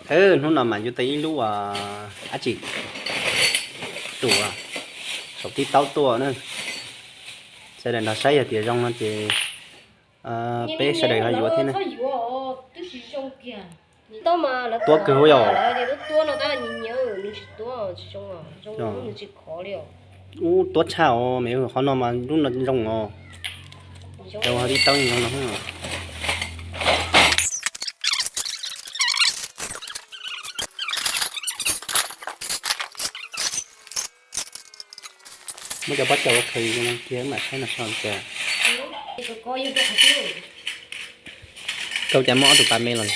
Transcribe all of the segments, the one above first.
Hnub no mas yuav tau ib lub dab tsi, tus saum tib taub tuaj na. Sawv daws nrog saib yog tias zoo no ces peb sawv daws ho yuav thiab na. Tuab kawg huv yom. Ub, tuab tshaj os, me qhov no mas lub no zoo os. Cov ho tib taub zoo no. Muab cov pob kws ua qhwv kiag mam saib no so cas. Koj cas muab ob tug pas me los.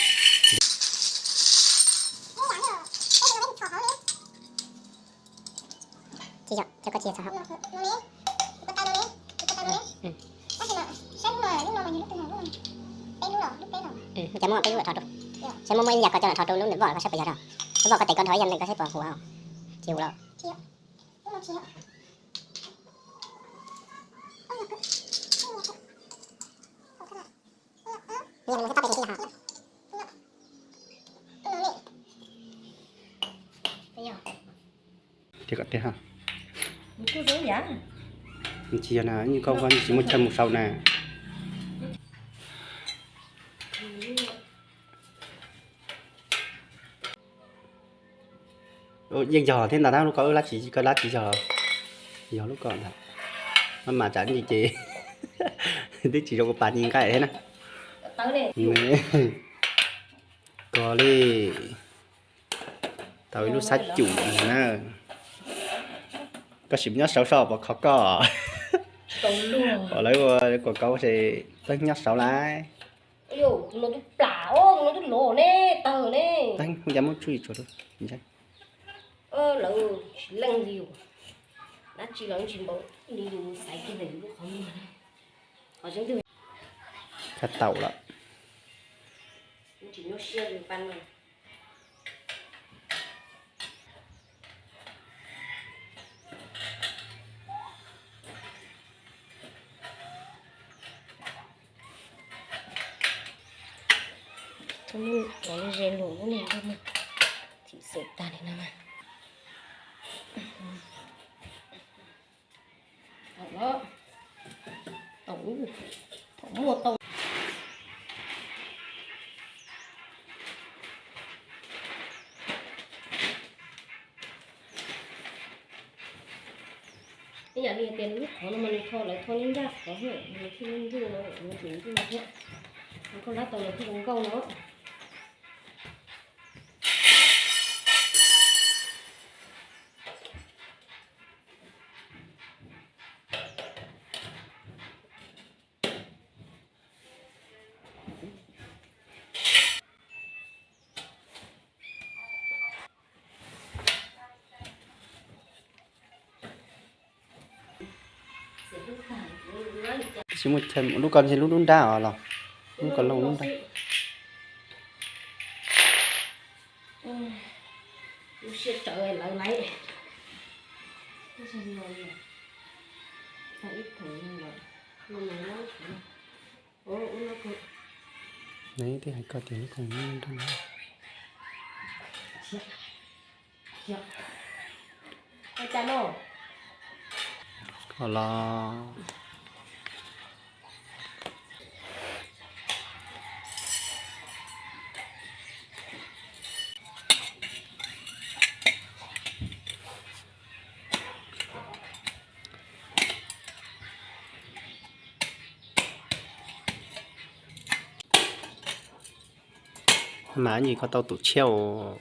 Tsis yog, coj koj tsis yog txog hauv. Cas muaj peb lub rho rau. Saib muaj muaj ib yam ko coj los rho rau lub voj los koj saib puas yog rau. Lub voj koj tes koj dhau ib yam ko saib puas huv. Tsis huv lawm. Tiag kom tiag ha. Tsis yog na, koj tsis muaj chaw mus sau na. Yeej yog thiab ntag, lub ko wb lab tsis, ko lab tsis yog, yog lub ko ntag. Maj mam tsam ntsis ces twb tsis zoo ua pas nqaij thiab na. Ko li, tau ib lub xab cum na. Koj sim nyob saud soj pom kho koj. Pom lawv ua kuam kauv ces peb nyob saud lawm. Hu cas muab tsuj tsuag. Kha taum lawm. Cov ze lus lub niag nrog mas thim xeem tag li no mas. Ib yam li hais tias lub qhov no mas nws tho, lawv tho nyob ncaj qhov, nws thiaj li ntuj no, nws tseem ntuj no thiab. Koj lab tau los thiaj zoo nkauj no. Tsis muaj chaw, lub ko ntshe lub dub nrab os los, lub ko loj lub nrab. Neb twb hais koj tias lub ko nrab. Koj los. Mas nyij koj tau tus tshiab os.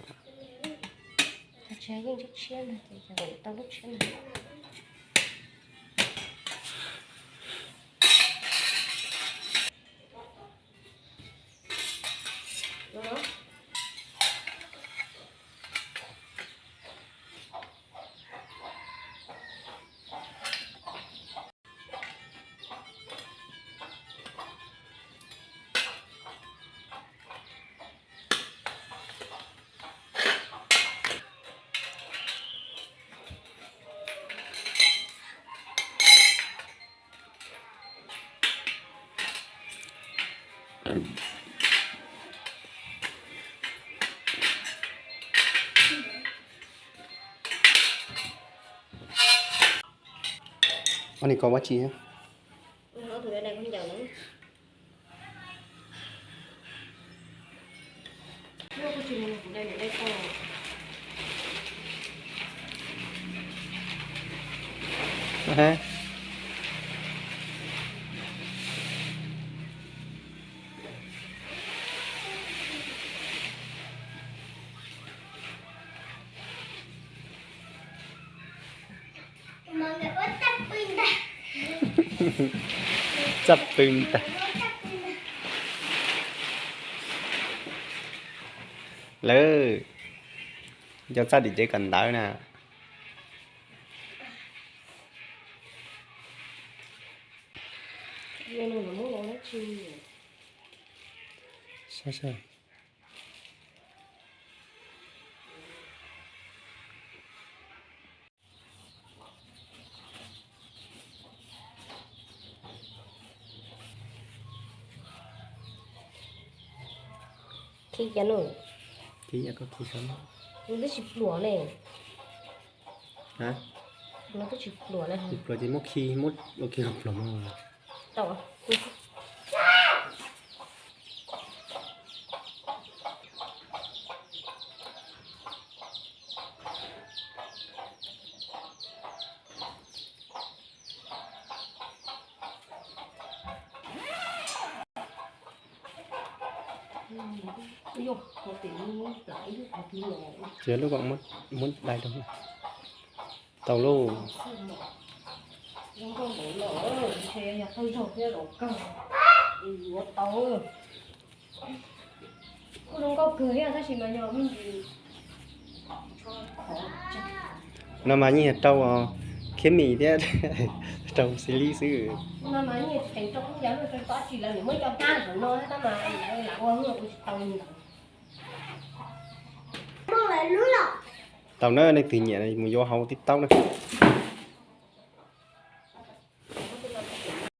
Ua ni koj ua tsi? Txaj pw ntag. Lawv cov txaj tim tsev kawm ntawv na. Khi cov no. Khi cov koj khi saib. Nws twb tsis pluam ne. Hab? Nws twb tsis pluam ne. Tsis pluam ces muab khi, muab ua khi los pluam no. Tau. Txiav lub kom muab dai rau. Tau lauj. No mas yeej yog rau khiab mis thiab rau xws li xwb. Tau na, leej twg nyiam mus yuav hauv TikTok na.